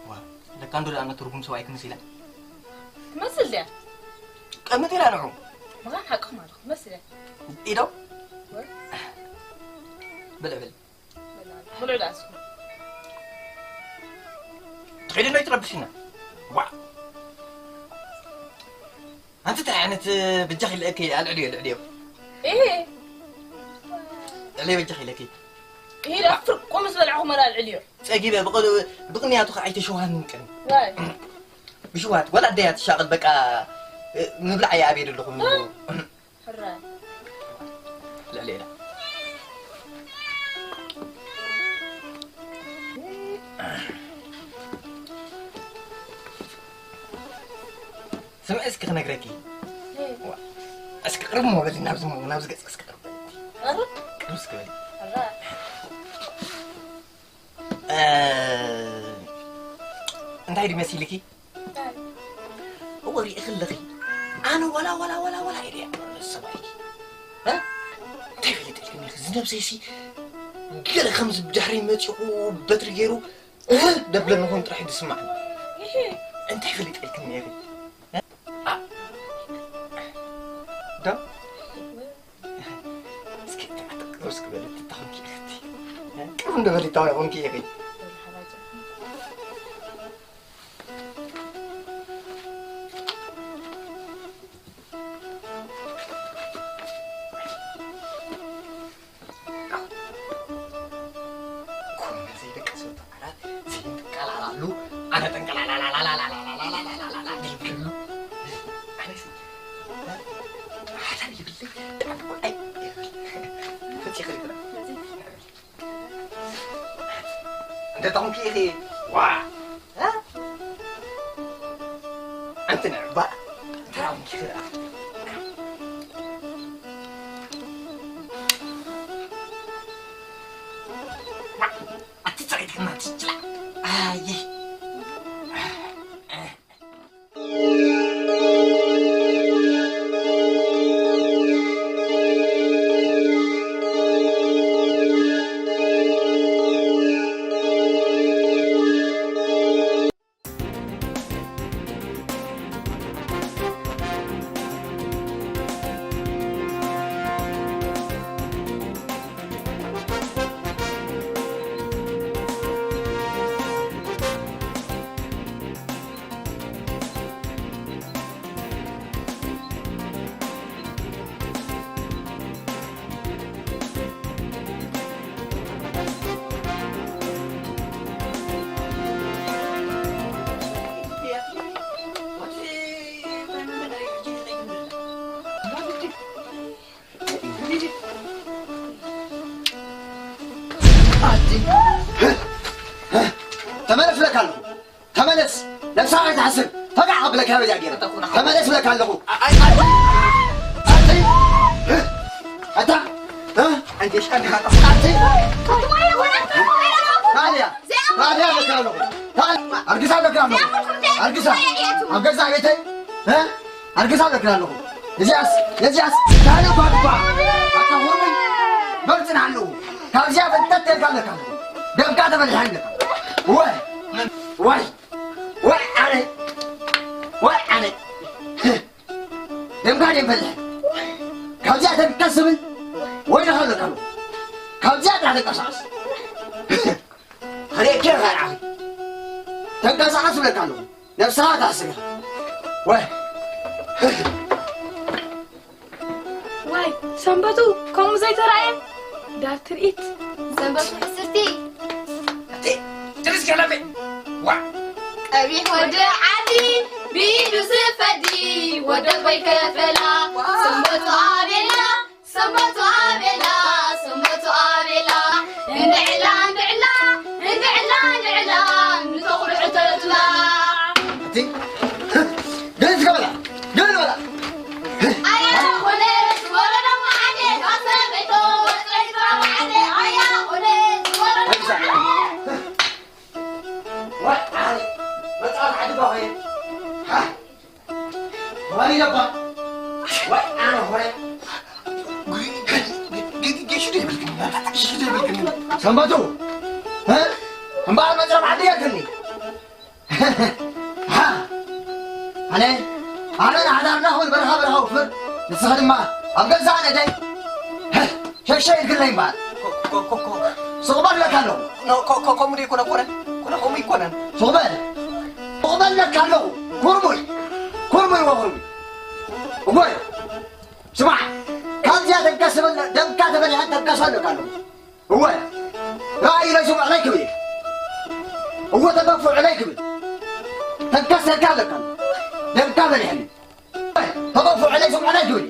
ዋ፣ ለካ እንዶ ደኣ ትርጉም ሰብኣይ ክምስ ኢላ። ትመስል ድያ? ቀምጥ ኢላ ንዑ። ምዃን ሓቅኹም ኣለኹም። ትመስል እያ። ኢዶ? ወ- ብልዕ ብልዕ። ብልዑ ዳኣ እስኹም። ትኺዲ ዶ ይትረብሽና? ዋ! ኣንቲ እንታይ ዓይነት በጃኺ ኢለኪ ኣልዕልዮ፣ ኣልዕልዮ። እሂ። ኣልዕልዮ በጃኺ ኢለኪ። እሂ፣ ዳ ፍርቁ ምስ በላዕኹም ኣልዕልዮ። ጸጊበ፣ ብቕ-፣ ብቕንያቱ ኸዓ ኣይተሸውሃንን ቅድሚ። ዋይ። ብሽውሃት፣ ወላ ኣደያ ትሻቐል፣ በቃ፣ ምብላዕ እየ ኣብየ ዘለኹ። ሕራይ። ልዕሊ ኢላ። ስምዒ እስኪ ክነግረኪ። እይ። ዋ፣ እስኪ ቅርብ እሞ በሊ ናብዚ፣ ናብዚ ገጽ እስኪ ቅርብ በሊ። ቅርብ? ቅርብ እስኪ በሊ። ሕራይ። እ፣ እንታይ ድዩ መሲልኪ? እንታይ? እወ ሪእኺ ኣለኺ። ኣነ ዋላ፣ ዋላ፣ ዋላ፣ ዋላ ኢለ እየ ሰብኣይኪ። እ? እንታይ ፈሊጠልክኒ ኢኺ? እዚ ነብሰይሲ ገለ ከምዚ ብድሕሪ መጺኹ በትሪ ገይሩ፣ እ፣ ደብለኒ ኾን ጥራሕ እዩ ዝስማዕኒ። ይሄ እንታይ ፈሊጠልክኒ ኢኺ? እ? ኣ-፣ ዶ? እስኪ፣ እስኪ በሊ፣ እንታይ ኾንኪ ኢኺ? ቅርብ እንዶ በሊ፣ እንታይ ኾንኪ ኢኺ? ኮነ ዘይደቀሰቶ ዓራት ዘይንቀላላሉ፣ ኣነ ጠንቀላላላላላላላላላላላላ ዘይብሉ። ኣነስ ሓሳብ ይብለይ፣ ጣዕሚ እኮ ኣይ-፣ ፈጺኺ ርግራ። እንተ ጠቕምኪ ኢኺ። ዋ! እ? ኣንቲ ንዕባ፣ እንተ ጠቕምኪ ኢኺ ደኣ። ኣቲ ጽሬት ከማን ትችላ። ኣየ። ነብሳ ኣይትሓስብ። ፈጋዕ ከብለካ በዚኣ ገይረ። ተመለስ ብለካ ኣለኹ። ኣይ፣ ኣይ። ኣቲ። ኣታ። እ? ኣንዴሽ፣ ኣንዴ፣ ኣታ። ኣቲ። ታዲያ፣ ታዲያ በቃ ኣለኹ። ታዲያ፣ ኣርግሳ በቃ ኣለኹ። ኣርግሳ። ኣብ ገዛ ቤተይ። እ? ኣርግሳ በቃ ኣለኹ። እዚኣስ፣ ነዚኣስ፣ ታዲያ ጓድባ። ኣታ ሆኖ በርጽና ኣለኹ። ካብዚኣ ፈንተት ተልካ ኣለካ ኣለኹ። ደምካ ተበልሓ ኣለካ። ወይ፣ ወይ፣ ወይ ኣነ፣ ወይ ኣነ። ደምካ ደም በልሕ። ካብዚኣ ተንቀስ ዝብል ወይ ደኻ ኣለካ። ካብዚኣ ጥራሕ ተንቀሳቐስ። ኣነ ኬር ሃራኺ። ተንቀሳቐስ ብለካ ኣለኹ። ነብስኻ ታስርኻ። ወይ። ዋይ፣ ሰንበቱ ከምኡ ዘይተራእየ ዳር ትርኢት። ሰንበቱ ሕስርቲ። እቲ ትርስ ገለበ። ዋ። ቀቢሕ ወዲ ዓዲ ብኢዱ ዝፈዲ ወደቦይ ከፈላ። ሰንበቱ ኣቤላ፣ ሰንበቱ ኣቤላ፣ ሰንበቱ ኣቤላ። እንድዕላ፣ እንድዕላ፣ እንድዕላ፣ እንድዕላ፣ ንተኹርዕ ተብላ። እቲ ገለ ዝገበላ፣ ገለ ዝበላ። ኣያ ኮነ ዝወረዶ መዓደ፣ ካብ ሰበይቶ ወፅዒ ዝረባ መዓደ። ኣያ ኮነ ዝወረዶ መዓደ። ወይ ዓሊ፣ መጽኣት ዓዲ ባሆየ። ሃ? ወሪ ነባ። ወይ ኣነ ሆረ። ጌ-፣ ጌ-፣ ጌ-፣ ጌ-፣ ጌሹ ዶ ይብልክኒ? ጌሹ ዶ ይብልክኒ? ሰንበቱ። እ? እምበኣር መጽረብ ዓዲ የልክኒ። ሃ! ኣነ፣ ኣነ ንሓዳርና ኹን በረኻ በረኻ ውፍር፣ ንስኻ ድማ ኣብ ገዛእ ነደይ። ሸሸ ኢልክለይ እምበኣር። ኮ-፣ ኮ-፣ ኮ-፣ ኮ-፣ ስቕ በል እብለካ ኣለኹ። ኖ፣ ኮ-፣ ኮ-፣ ከምኡ ደይኮነ፣ ኮነ፣ ኮነ፣ ከምኡ ኣይኮነን። ስቕ በል። ስቕ በል እብለካ ኣለኹ። ኩርሙይ። ኩርሙይ ወኹርሙይ። እወ። ስማዕ፣ ካብዚኣ ተንከስ በል፣ ደምካ ተበሊዐ ተንከስ እብለካ ኣለኹ። እወ። ራእይ ኢለ ስምዑ ዕለይ ክብል። እወ፣ ተገፉ ዕለይ ክብል። ተንከስ እብለካ ኣለካ። ደምካ በሊሐኒ። ተቐፉ ዕለይ ስምዑ ዕለይ ክብል።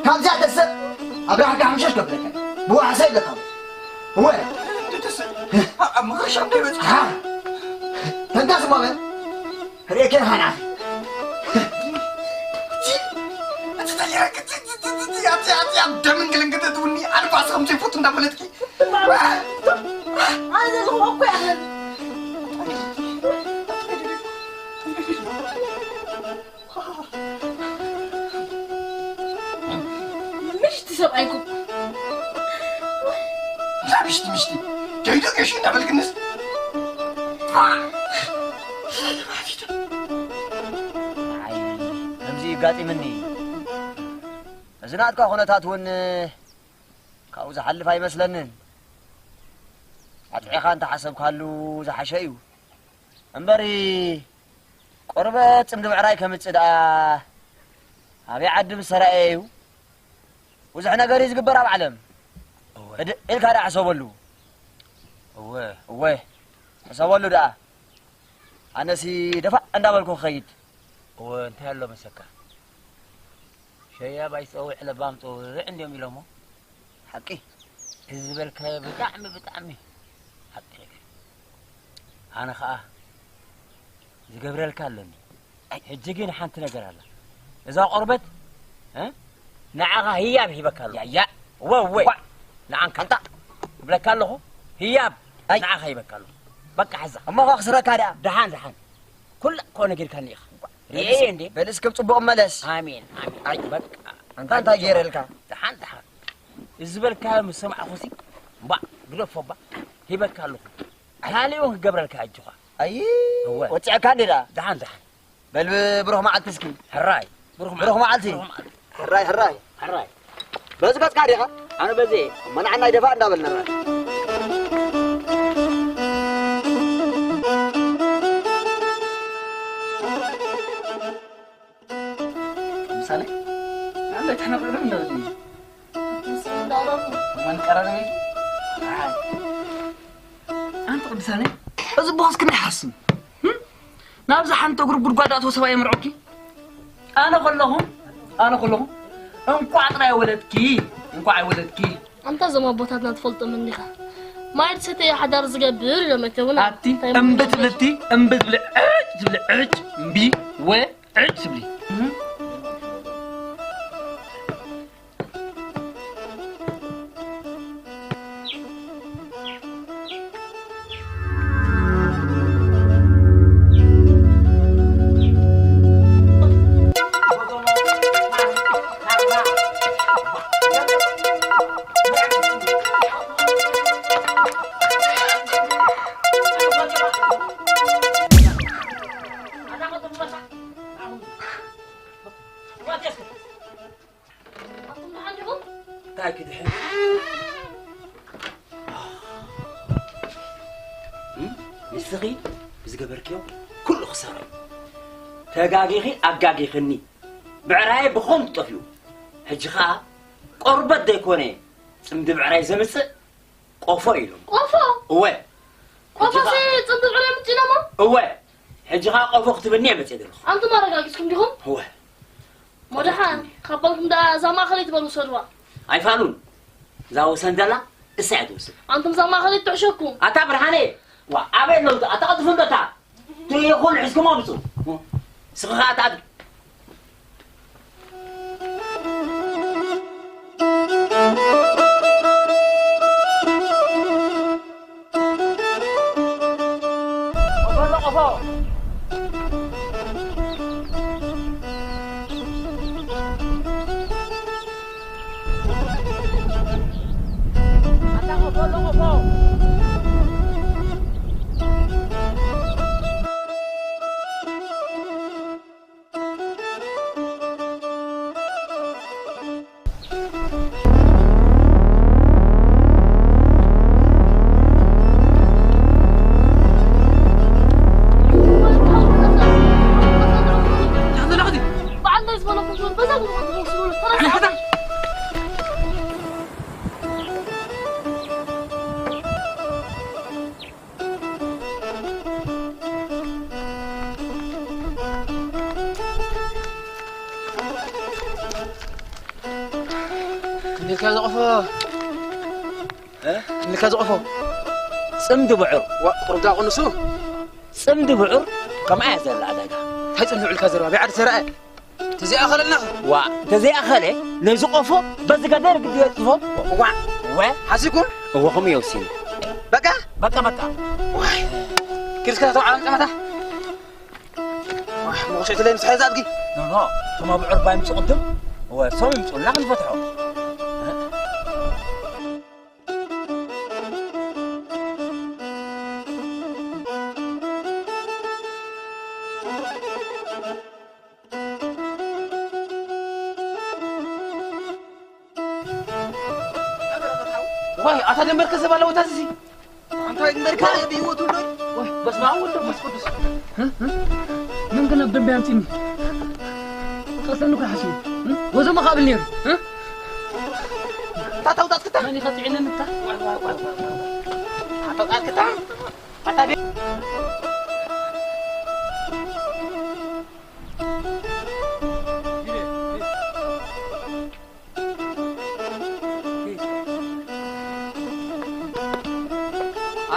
ካብዚኣ ተስእ ኣብ ራሕካ ሕምሸሽ ከብለካ። ብዋሕሰ ይብለካ። እወ። ተስእ። ኣብ ምኽርሻ እንታይ በጽሓ? ሃ። ተንከስ እሞ በል። ርእየኪ ሃና። እቲ ተሊረክ፣ እቲ፣ እቲ፣ እቲ፣ እቲ፣ ኣቲ፣ ኣቲ፣ ኣብ ደምን ግልን ክትእትውኒ፣ ኣንፋስ ከም ዘይፈቱ እንዳፈለጥኪ። ኣነ ዘለኹ እኮ ያለን። ምሽቲ ሰብኣይኩም። እንታይ ምሽቲ፣ ምሽቲ? ከይዱ ገሹ እንዳበልክንስ? ኣይ፣ ከምዚ ይጋጢምኒ። እዚ ናትካ ኩነታት እውን ካብኡ ዝሓልፍ ኣይመስለንን። ኣጥዒኻ እንተሓሰብካሉ ዝሓሸ እዩ። እምበሪ፣ ቆርበት ጽምዲ ምዕራይ ከምጽእ ደኣ ኣበይ ዓዲ ምስ ተራእየ እዩ? ብዙሕ ነገር እዩ ዝግበር ኣብ ዓለም። እወ። ህድእ ኢልካ ደኣ ሕሰበሉ። እወ። እወ፣ ሕሰበሉ ደኣ። ኣነሲ ደፋእ እንዳበልኩ ክኸይድ። እወ፣ እንታይ ኣሎ መሰካ? ሸያብ ኣይጸውዕ ለባም ጸውዕ እንዲዮም ኢሎሞ። ሓቂ። እዚ ዝበልካዮ ብጣዕሚ፣ ብጣዕሚ ሓቂ ኢኻ። ኣነ ኸኣ ዝገብረልካ ኣለኒ። ኣይ። ሕጂ ግን ሓንቲ ነገር ኣላ። እዛ ቆርበት፣ እ? ንዓኻ ህያብ ሂበካ ኣለኹ። ያያ። እወ፣ እወ። ኳዕ። ንዓንካ። ኣንታ። እብለካ ኣለኹ። ህያብ ኣይ። ንዓኻ ሂበካ ኣለኹ። በቃ ሕዛ። እሞ ኸ ክስረካ ደኣ? ደሓን፣ ደሓን። ኩላ እኮ ነጊርካኒ ኢኻ። ርኤ በልስ-፣ እንዴ? በልስ ክብ ጽቡቕ መለስ። ኣሜን፣ ኣሜን። ኣይ። በቃ። ኣንታ እንታይ ገይረልካ? ደሓን፣ ደሓን። እዚ ዝበልካዮ ምስ ሰማዕኩሲ፣ እምባእ፣ ግደፎ እባ። ሂበካ ኣለኹ። ካሊእ እውን ክገብረልካ ኣጆኻ። ኣይ፣ እወ። ወጺዕካ እንዴ ደኣ? ደሓን፣ ደሓን። በል ብሩኽ መዓልቲ እስኪ። ሕራይ። ብሩኽ ብሩኽ መዓልቲ። መዓልቲ። ብሩኽ መዓልቲ። ሕራይ፣ ሕራይ። ሕራይ። በዚ ገጽካ ዲኻ? ኣነ በዚ እየ። እሞ ንዓና ይደፋእ እንዳበልና። ምሳሌ? ኣንተ ተነግረን ነው እዚህ። እማን ቀረበ? ኣይ። ኣንተ ቅዱሳኔ? እዚ ቦስ ክንሓስም። ናብዛ ሓንቲ እግሩ ጉድጓድ ኣትዎ ሰብኣይ የምርዖኪ? ኣነ ከለኹ፣ ኣነ ከለኹ፣ እንቋዕ ጥራይ ወለድኪ፣ እንቋዕ ኣይወለድኪ። ኣንታ እዞም ኣቦታትና ትፈልጦም እንዲኻ? ማይ ትሰተየ ሓዳር ዝገብር ኢሎም ኣይከውን። ኣቲ እንታይ እምቢ ማለት ትብልቲ፣ እምቢ ትብሊ፣ ዕጭ ትብሊ፣ ዕጭ፣ እምቢ፣ ወ፣ ዕጭ ትብሊ። ኣቱም ደሓን ዲኹም? እንታይ ክድሕን? እም? ንስኺ ብዝገበርክዮ ኩሉ ክሳራ እዩ። ተጋጊኺ ኣጋጊኽኒ። ብዕራየ ብኾንቱ ጠፊኡ። ሕጂ ኸኣ ቆርበት ዘይኮነ ጽምዲ ብዕራይ ዘምጽእ ቆፎ ኢሎም። ቆፎ? እወ። ቆፎ ሕጂ ኸኣ ሲ ጽምዲ ብዕራይ ምጽእ ኢሎሞ? እወ። ሕጂ ኸኣ ቆፎ ክትብልኒ እየ መጽእ ዘለኹ። ኣንቱም ኣረጋጊጽኩም ዲኹም? እወ። ሞደሓን፣ ካብ በልኩም ደኣ እዛ ማእኸለይቲ በሉ ውሰድዋ። ኣይፋሉን። እዛ ወሰን ዘላ እሳ እያ ትወስድ። ኣንቱም እዛ ማእኸለይቲ ትሕሸኩም። ኣታ ብርሃነ፣ ዋ፣ ኣበይ ኣለዉ? ኣታ ቀልጥፉ እንዶ እታ። እቲ ኩሉ ሒዝኩም ኣምጹ። ስኺ ኸኣ ኣታ ክንደይ ኢልካ ዝቐፎ? እ? ክንደይ ኢልካ ዝቐፎ? ጽምዲ ብዑር። ዋ፣ ቁሩብ ደኣ ቁንሱ። ጽምዲ ብዑር ከምኣ እያ ዘላ ዕዳጋ። እንታይ ጽምዲ ብዑር ኢልካ ዘረባ? በይ ዓዲ ተረኣየ። ተዘይኣኸለልና ኸ? ዋ፣ እንተዘይኣኸለ ነዚ ቆፎ በዚ ገደር ግዲ የጥፎ። ዋ። ወ? ሓሲብኩም? እወ፣ ከምኡ እየ ወሲነ። በቃ? በቃ፣ በቃ። ዋይ። ኪድ እስከ ተውዓል ጨመታ። ዋይ፣ መቑሸት ለይ ምስ ሓይዛ ኣድጊ። ኖ፣ ኖ፣ እቶም ኣብ ዕርባ ይምጹ ቅድም። እወ፣ እሶም ይምጹ፣ እና ክንፈትሖ። ዋይ፣ ኣታ ደንበርከ ሰብ ኣለዎ፣ እታ እዚ። ኣንታ ደንበርካ ብህይወቱ ኣሎ። ዋይ፣ በስመ ኣብ ወወልድ ወመንፈስ ቅዱስ። እ? እ? መን ግን ኣብ ደንበ ኣምጺኒ? ቀትለኒ እኮ ሓሲቡ። እ? ወዘሞ ካብ ነይሩ። እ? እታ ታውጣት ክታ? መን ይኸጥዕኒ ምታ? ዋይ፣ ዋይ፣ ዋይ፣ ዋይ። ኣታ ታውጣት ክታ? ኣታ ቤ-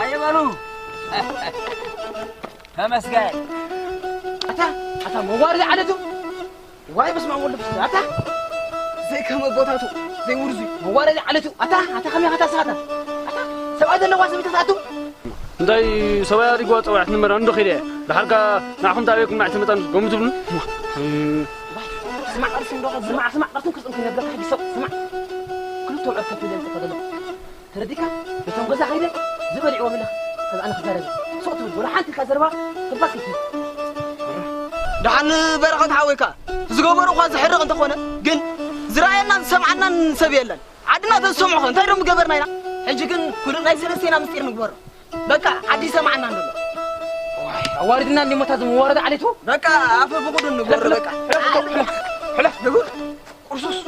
ኣይበሉ። ተመስገን። ኣታ፣ ኣታ መዋርድ ዓለቱ። ዋይ በስመ ኣብ ወወልድ ወመንፈስ። ኣታ፣ ዘይከም ኣቦታቱ፣ ዘይውርዙ። መዋረዲ ዓለቱ። ኣታ፣ ኣታ ከመይ ኣታ ስኻ ኣታ? ኣታ፣ ሰብኣይ ዘለዋ ሰበይቲ ትኣቱ? እንታይ ሰብኣይ ኣሪግዋ ጸዋዕት ንመራ እንዶ ኸይደ። ደሓርካ ንዓኹም ታበይኩም ናዕቲ መጠን ጎም ትብሉ? ስማዕ ቅርሲ እንዶ፣ ስማዕ፣ ስማዕ ቅርሲ ክጽንኩ ነብለካ ሕጂ ሰብ፣ ስማዕ። ክልተ ወርቂ ከፊለ እንተ ከደሎ። ተረዲካ? እቶም ገዛ ከይደ ዝበልዕዎ ምልኽ። ከዛ ኣነ ክዛረብ። ሱቕ ትብል፣ ወላ ሓንቲ ኢልካ ዘረባ ተባኪት። ደሓን በረኸት ሓወይካ፣ ዝገበሩ እኳ ዝሕርቕ እንተኾነ፣ ግን ዝረኣየናን ዝሰምዓናን ሰብ የለን። ዓድና ተዝሰምዑ ኸ እንታይ ደም ገበርና ኢና? ሕጂ ግን ኩሉ ናይ ሰለስቴና ምስጢር ንግበሮ። በቃ ዓዲ ይሰምዓና እንድሎ። ዋይ፣ ኣዋርድና እንዲሞ እታ ዝመዋረድ ዓሌቱ። በቃ ኣፈ ብቑዱ ንግበሮ፣ በቃ። ሕለፍ፣ ሕለፍ፣ ሕለፍ፣ ሕለፍ። ንጉር፣ ቁርሱስ።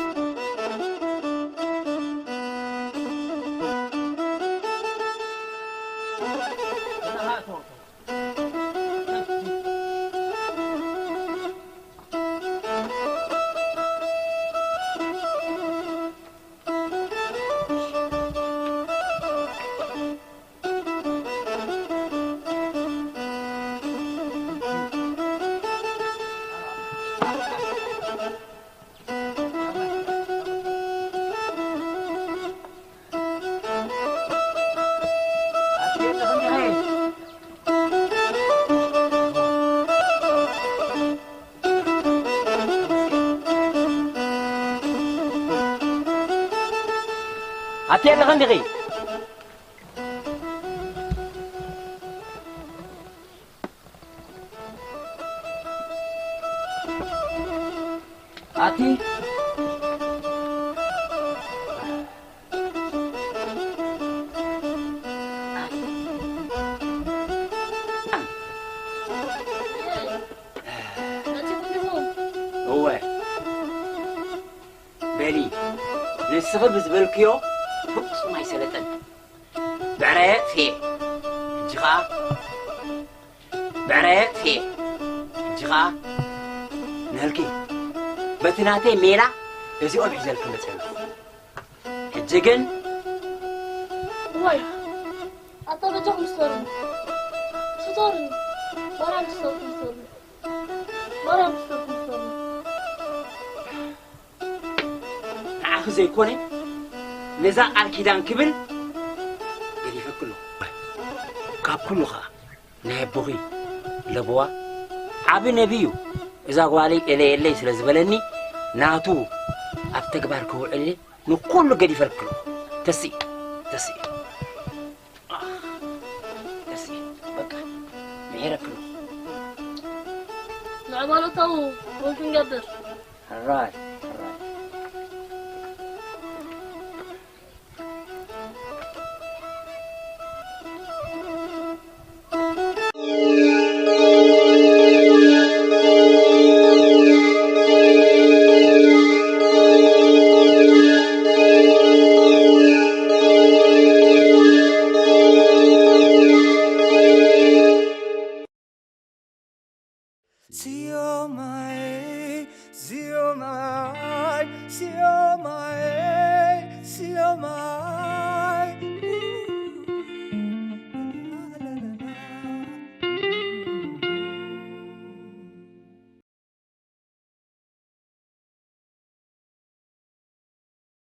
ኣቲ ኣለኸ እንዲኺ? ኣቲ እወ። በሊ፣ ንስኺ ብዝበልክዮ ፍጹም ኣይሰለጠን። ብዕራየ ጥፍኤ። ሕጂ ኸኣ ብዕራየ ጥፍኤ። ሕጂ ኸኣ ንህልኪ። በቲ ናተይ ሜላ እዚኦም ሒዘልኪ መጽእ ኣለኹ። ሕጂ ግን እዋይ፣ ኣታ በጃኹም ስፈሩኒ። ስፈሩኒ። ማርያም ትሰብኩም ስፈሩኒ። ማርያም ትሰብኩም ስፈሩኒ። ንዓኺ ዘይኮነ፣ ነዛ ቃል ኪዳን ክብል ገዲፈኪ ኣለኹ። ካብ ኩሉ ኸኣ ናይ ኣቦኺ ለበዋ ዓቢ ነቢ እዩ። እዛ ጓለይ እለየለይ ስለ ዝበለኒ፣ ናቱ ኣብ ተግባር ከውዕል ንኹሉ ገዲፈልኪ ኣለኹ። ተስኢ፣ ተስኢ። ኣኽ፣ ተስኢ፣ በቃ፣ ምሒረኪ ኣለኹ። ንዕማኖታዊ እውን ክንገብር። ሕራይ፣ ሕራይ። Siomai, siomai, siomai.